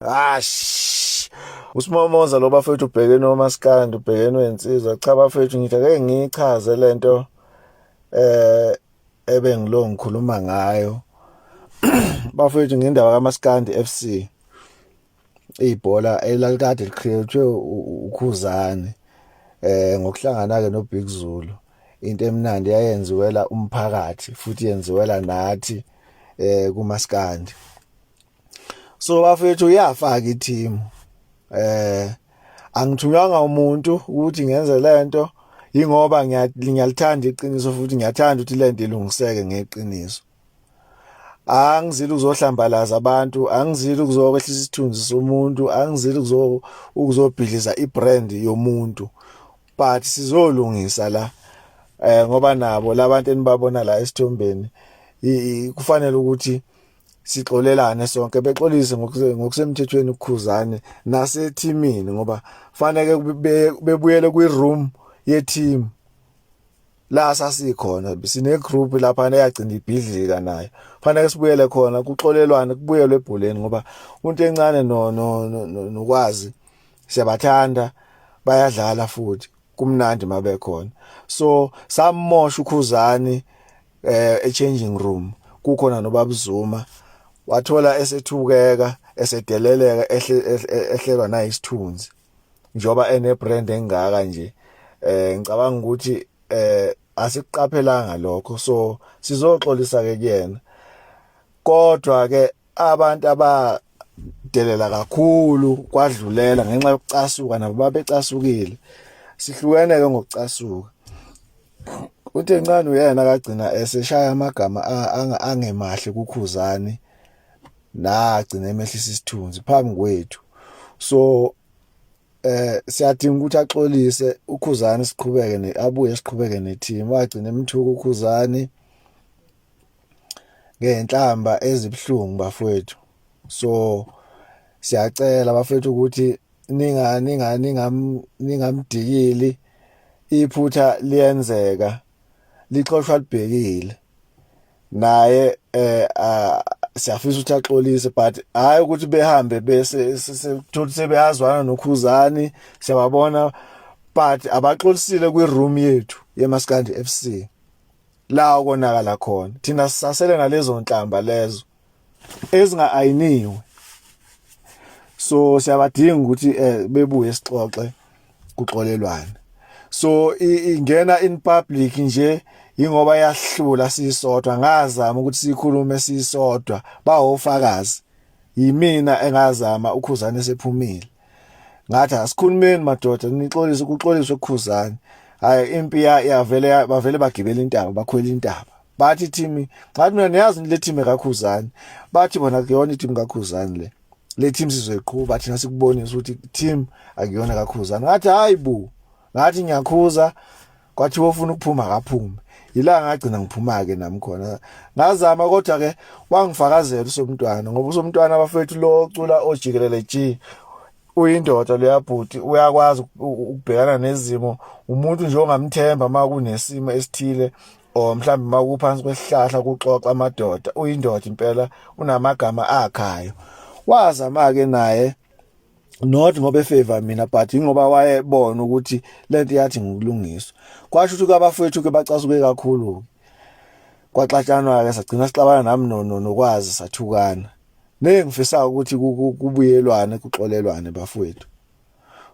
Ash. Usimomoza lo bafethu ubhekene omaskandi ubhekene wensizwa cha bafethu ngithi ake ngiyichaze lento eh ebengilo ngikhuluma ngayo bafethu ngendaba kaMaskandi FC ibhola elalikade licreate uKhuzani eh ngokuhlangana ke noBig Zulu into emnandi yayenziwela umphakathi futhi yenziwela nathi eh kumaskandi so bafethu uyafaka i-team eh angithunywanga umuntu ukuthi ngenze lento ingoba ngiyalithanda iqiniso futhi ngiyathanda ukuthi lento ilungiseke ngeqiniso angizile ukuzohlambalaza abantu angizile ukuzokwehlisa isithunzi somuntu angizile ukuzobhidliza ibrand yomuntu but sizolungisa la eh ngoba nabo labantu enibabona la esithombeni kufanele ukuthi sixolelane sonke bexolise ngokusemthethweni ukukhuzane nasethimini ngoba faneke bebuyele kwi-room ye-team la sasikhona sine group lapha eyagcina ibhidlika nayo fanele sibuyele khona kuxolelwane kubuyelwe ebholeni ngoba umuntu encane no nokwazi siyabathanda bayadlala futhi kumnandi mabekhona so samosha ukhuzani eh e-changing room kukhona nobaba Zuma wathola esethukeka esedeleleka ehlelwa nayisithunzi njoba ene brand engaka nje eh ngicabanga ukuthi eh asikuqaphelanga lokho so sizoxolisa ke kuyena kodwa ke abantu abadelela kakhulu kwadlulela ngenxa yokucasuka nabo babecasukile sihlukene ke ngokucasuka uthi encane uyena kagcina eseshaya amagama angemahle kukhuzani nagcina emehlisa isithunzi phambi kwethu so eh siyadinga ukuthi axolise ukhuzani siqhubeke ne abuye siqhubeke neteam wagcina emthuka ukhuzani ngenhlamba ezibuhlungu bafowethu so siyacela bafethu ukuthi ninga ninga ningam ningamdikili iphutha liyenzeka lixoshwa libhekile naye eh siyafisa ukuthi axolise but hayi ukuthi behambe bese sithola sebeyazwana nokhuzani siyababona but abaxolisile kwi room yethu yeMaskandi FC la okonakala khona thina sisasele nalezo nhlamba lezo ezinga-ayiniwe so siyabadinga ukuthi eh bebuye sixoxe kuxolelwane so ingena in public nje ingoba yahlula sisodwa ngazama ukuthi sikhulume sisodwa bawofakazi yimina engazama ukhuzane sephumile ngathi asikhulumeni madoda nixolise kuxoliswe kukhuzane hayi impi yavele bavele bagibela intaba bakhwela intaba bathi team ngathi mina niyazi le team kakhuzane bathi bona kuyona i-team kakhuzane le le team sizoyiqhuba thina sikubonisa ukuthi team akuyona kakhuzane ngathi hayi bo ngathi ngiyakhuza kwathiwa ufuna ukuphuma akaphume yila ngagcina ngiphuma-ke nami khona ngazama kodwa-ke wangifakazela usomntwana ngoba usomntwana abafethu lo ocula ojikelele G uyindoda leya bhuti uyakwazi ukubhekana nezimo umuntu nje ongamthemba uma kunesimo esithile or mhlawumbe uma kuphansi kwesihlahla kuxoxa amadoda uyindoda impela unamagama akhayo wazama-ke naye not ngoba efavor mina but ingoba wayebona ukuthi lento yathi ngokulungiswa kwasho ukuthi kwabafowethu ke bacasuke kakhulu kwaxatshanwa ke sagcina sixabana nami nokwazi sathukana nengifisa ukuthi kubuyelwane kuxolelwane bafowethu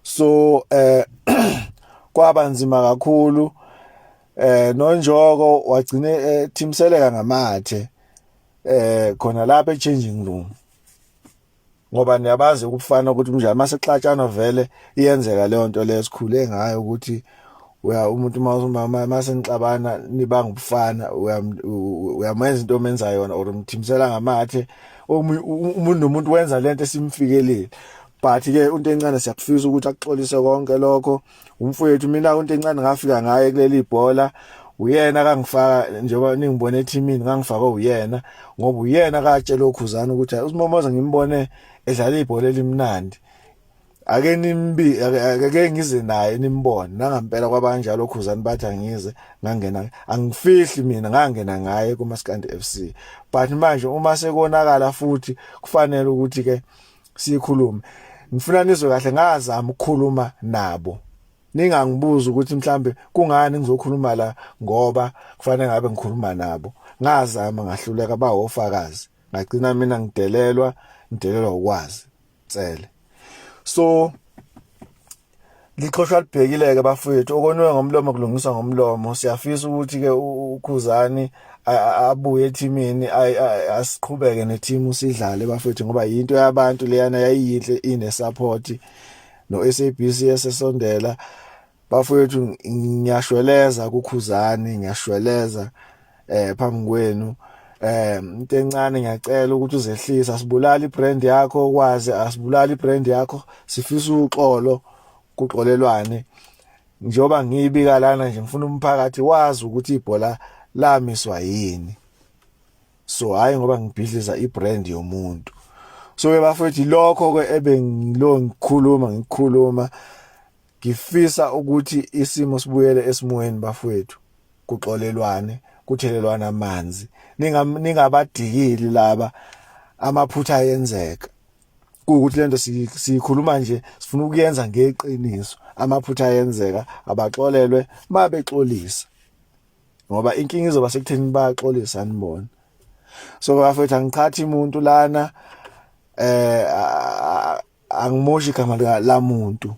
so eh kwaba nzima kakhulu eh nonjoko wagcine ethimseleka ngamathe eh khona lapha e-changing room ngoba niyabazi ukufana ukuthi kunjani mase xatshana vele iyenzeka leyo nto leyo sikhule ngayo ukuthi uya umuntu uma mase nixabana nibanga ubufana uyamenza into omenza yona or umthimisela ngamathe umuntu nomuntu wenza lento esimfikelile but ke into encane siyakufisa ukuthi akuxolise konke lokho umfowethu mina into encane ngafika ngaye kuleli bhola uyena kangifaka njengoba ningibone ethimini ngangifakwe uyena ngoba uyena katshela okhuzana ukuthi usimomoza ngimbone edlala ibhola elimnandi ake nimbi ake ngize naye nimbone nangampela kwabanjalo okhuzani bathi angize ngangena angifihli mina ngangena ngaye kumaskandi FC but manje uma sekonakala futhi kufanele ukuthi ke Sikhulume, ngifuna nizwe kahle, ngazama ukukhuluma nabo. Ningangibuza ukuthi mhlambe kungani ngizokhuluma la, ngoba kufanele ngabe ngikhuluma nabo. Ngazama ngahluleka, bawofakazi. Ngagcina mina ngidelelwa, ngidelelwa ukwazi tsele. So lixhoshwa libhekileke bafowethu, okoniwe ngomlomo kulungiswa ngomlomo. Siyafisa ukuthi ke uKhuzani abuye ethimini, asiqhubeke neteam sidlale bafowethu, ngoba yinto yabantu leyana, yayiyinhle, ine support no SABC esesondela bafowethu. Ngiyashweleza kuKhuzani, ngiyashweleza phambi kwenu. Into encane, ngiyacela ukuthi uzehlisa, asibulali ibrand yakho, kwazi asibulali ibrand yakho. Sifisa uxolo, kuxolelwane. Njengoba ngiyibika lana nje, ngifuna umphakathi wazi ukuthi ibhola lamiswa yini. So hayi ngoba ngibhidliza ibrand yomuntu. So ke bafowethu, lokho ke ebengilo ngikhuluma, ngifisa ukuthi isimo sibuyele esimweni bafowethu, kuxolelwane, kuthelelwana amanzi, ningabadikili laba. Amaphutha ayenzeka, kuwukuthi lento siyikhuluma nje sifuna ukuyenza ngeqiniso. Amaphutha ayenzeka, abaxolelwe mabexolisa, ngoba inkinga izoba sekutheni bayaxolisa nibona. So bafethu, angiqhathi umuntu lana, angimoshi igama lamuntu.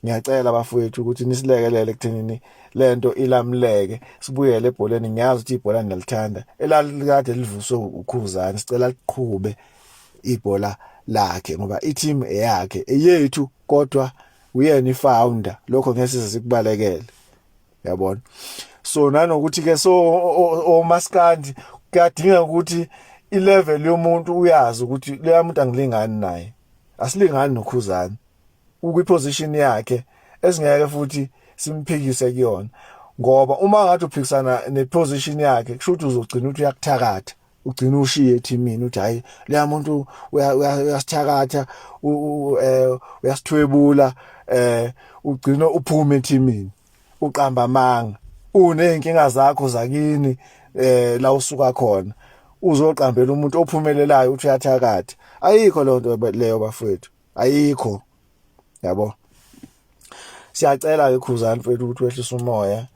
Ngiyacela bafowethu ukuthi nisilekelele ekuthenini lento ilamuleke, sibuyele ebholeni. Ngiyazi ukuthi ibhola niyalithanda, elalikade livuswe uKhuzani. Sicela liqhube ibhola lakhe, ngoba i-team eyakhe, eyethu, kodwa uyena ifounder. Lokho ngeke size sikubalekele, yabona. So nanokuthi ke, so omaskandi kuyadingeka ukuthi ilevel yomuntu uyazi ukuthi leya muntu angilingani naye, asilingani noKhuzani. Ukwiposition yakhe esingeke futhi simphikise kuyona, ngoba uma ngathi uphikisana neposition yakhe, kusho ukuthi uzogcina ukuthi uyakuthakatha, ugcina ushiye ethimini, uthi hayi, leya muntu uyasithakatha, uyasithwebula, ugcina uphume ethimini, uqamba amanga. Uneyinkinga zakho zakini la usuka khona, uzoqambela umuntu ophumelelayo uthi uyathakatha. Ayikho leyo nto leyo bafowethu, ayikho, yabo. Siyacela ke Khuzani mfethu ukuthi wehlise umoya,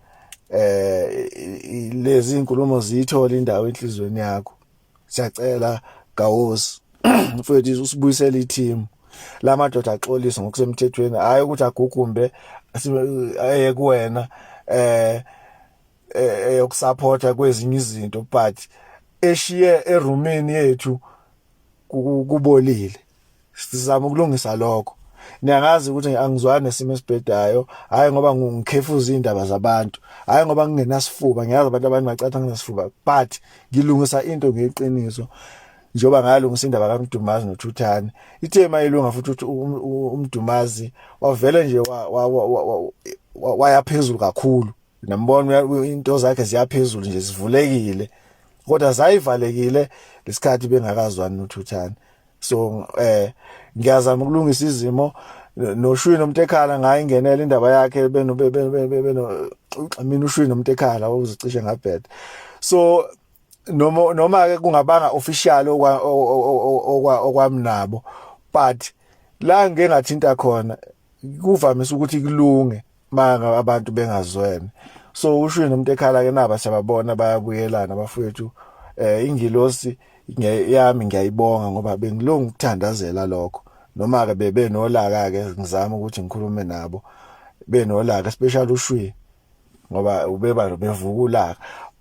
lezi inkulumo ziyithola indawo enhlizweni yakho. Siyacela Gawosi mfethu, usibuyisele i-team, lamadoda axolise ngokusemthethweni, hayi ukuthi agugumbe aye kuwena eyokusupporta kwezinye izinto, but eshiye erumini yethu kubolile. Sizama ukulungisa lokho. Niyangazi ukuthi angizwani nesimo esibhedayo, hayi ngoba ngikhefuza indaba zabantu, hayi ngoba ngingenasifuba. Ngiyazi abantu abanye bacatha nginesifuba, but ngilungisa into ngeqiniso, njengoba ngalungisa indaba kaMdumazi noThuthani. Ithe mayilunga futhi ukuthi uMdumazi wavele nje waya phezulu kakhulu, nambona into zakhe ziyaphezulu nje, zivulekile, kodwa zayivalekile lesikhathi bengakazwani noThuthani. So ngiyazama ukulungisa izimo noShwini umuntu ekhala ngaye, ingenela indaba yakhe beno beno mina uShwini umuntu ekhala uzicishe ngabheda. So noma ke kungabanga official okwami nabo, but la ngike ngathinta khona kuvamise ukuthi kulunge manga abantu bengazwene. So uShwini umuntu ekhala ke naba siyababona bayabuyelana bafowethu. Ingilosi yami ngiyayibonga, ngoba bengilunga ukuthandazela lokho, noma ke bebe nolaka ke ngizama ukuthi ngikhulume nabo benolaka, especially uShwi, ngoba ubeba bevuka ulaka,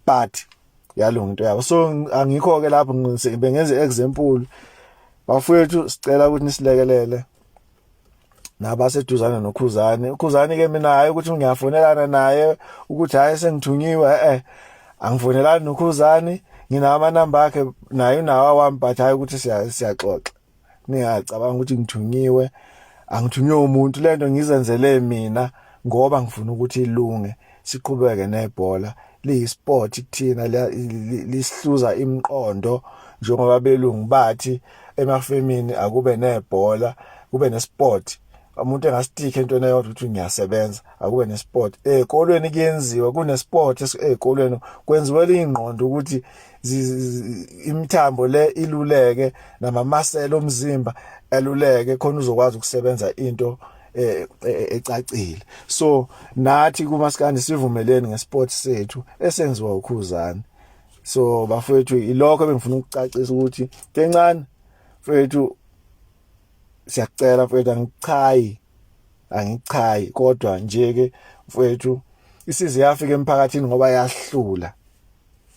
but yalunga into yabo. So angikho ke lapho, bengenze example bafowethu. Sicela ukuthi nisilekelele nabaseduzane noKhuzani. UKhuzani ke mina hayi ukuthi ngiyafonelana naye ukuthi hayi sengithunyiwe, angifonelani noKhuzani. Nginawo amanamba akhe, naye unawo wami, but hayi ukuthi siyaxoxa. Ningacabanga ukuthi ngithunyiwe, angithunywe umuntu. Lento ngizenzele mina ngoba ngifuna ukuthi ilunge, siqhubeke nebhola. Liyisport kuthina, lisihluza imiqondo, njengoba belungu bathi emafemini akube nebhola, kube nesport. Umuntu engastikhe entweni eyodwa ukuthi ngiyasebenza, akube nesport ezikolweni, kuyenziwa kunesport ezikolweni, kwenziwela ingqondo ukuthi imithambo le iluleke namamasela omzimba eluleke khona uzokwazi ukusebenza into e, e, e, ecacile. So nathi kumaskandi sivumeleni ngesport sethu esenziwa uKhuzani. So bafowethu, ilokho ebengifuna ukucacisa ukuthi kencane mfethu, siyakucela mfethu, angichayi, angichayi, kodwa nje ke mfethu isize yafika emphakathini ngoba yahlula,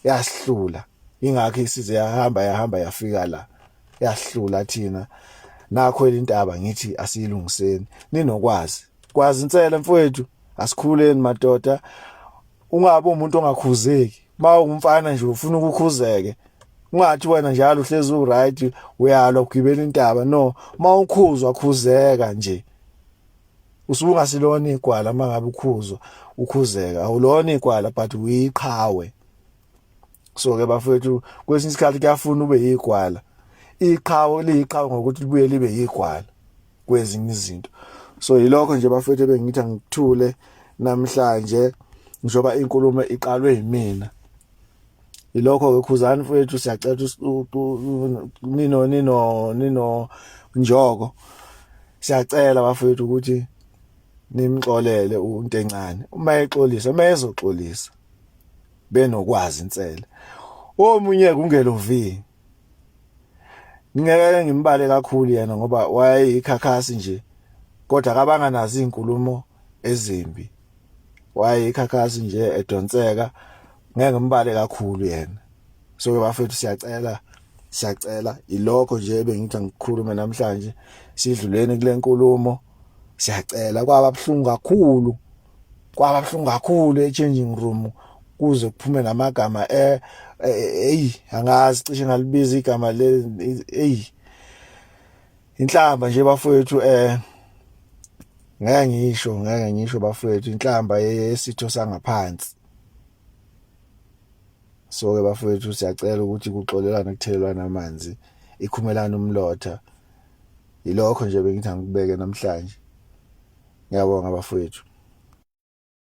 yasihlula, ingakho isize yahamba, yahamba yafika la, yahlula thina. Nakho elintaba ngithi asiyilungiseni ninokwazi kwazi insele mfowethu, asikhuleni madoda. Ungabe umuntu ongakhuzeki ma ungumfana nje ufuna ukukhuzeke, ungathi wena njalo uhlezi uright, uyalwa ugibela intaba. No, uma ukhuzwa khuzeka nje, usuke ungasilona igwala. Uma ngabe ukhuzwa ukhuzeka, awulona igwala but uyiqhawe. So ke bafethu, kwesinye isikhathi kuyafuna ube yigwala, iqhawe liyiqhawe ngokuthi libuye libe yigwala kwezinye izinto. So yilokho nje bafethu ebengithi angikuthule namhlanje njengoba inkulumo iqalwe yimina. Yilokho ke, Khuzani mfethu, siyacela nino Njoko, siyacela bafethu ukuthi nimxolele uNto encane uma exolisa, uma ezoxolisa benokwazi insele. Omunye kungelo V, ngeke ngimbale kakhulu yena ngoba wayeyikhakhasi nje, kodwa akabanga nazo izinkulumo ezimbi, wayeyikhakhasi nje edonseka, ngeke ngimbale kakhulu yena. So ke bafethu, siyacela, siyacela, ilokho nje ebengithi angikhulume namhlanje, sidluleni kule nkulumo, siyacela. Kwaba buhlungu kakhulu, kwaba buhlungu kakhulu e-changing room, kuze kuphume namagama eh, hey, angazi, cishe ngalibiza igama le, hey, inhlamba nje bafowethu, ngeke ngisho, ngeke ngisho bafowethu, inhlamba yesitho sangaphansi. So ke bafowethu, siyacela ukuthi kuxolelane, kuthelelwane amanzi, ikhumelana umlotha. Yilokho nje bengithi angikubeke namhlanje. Ngiyabonga bafowethu.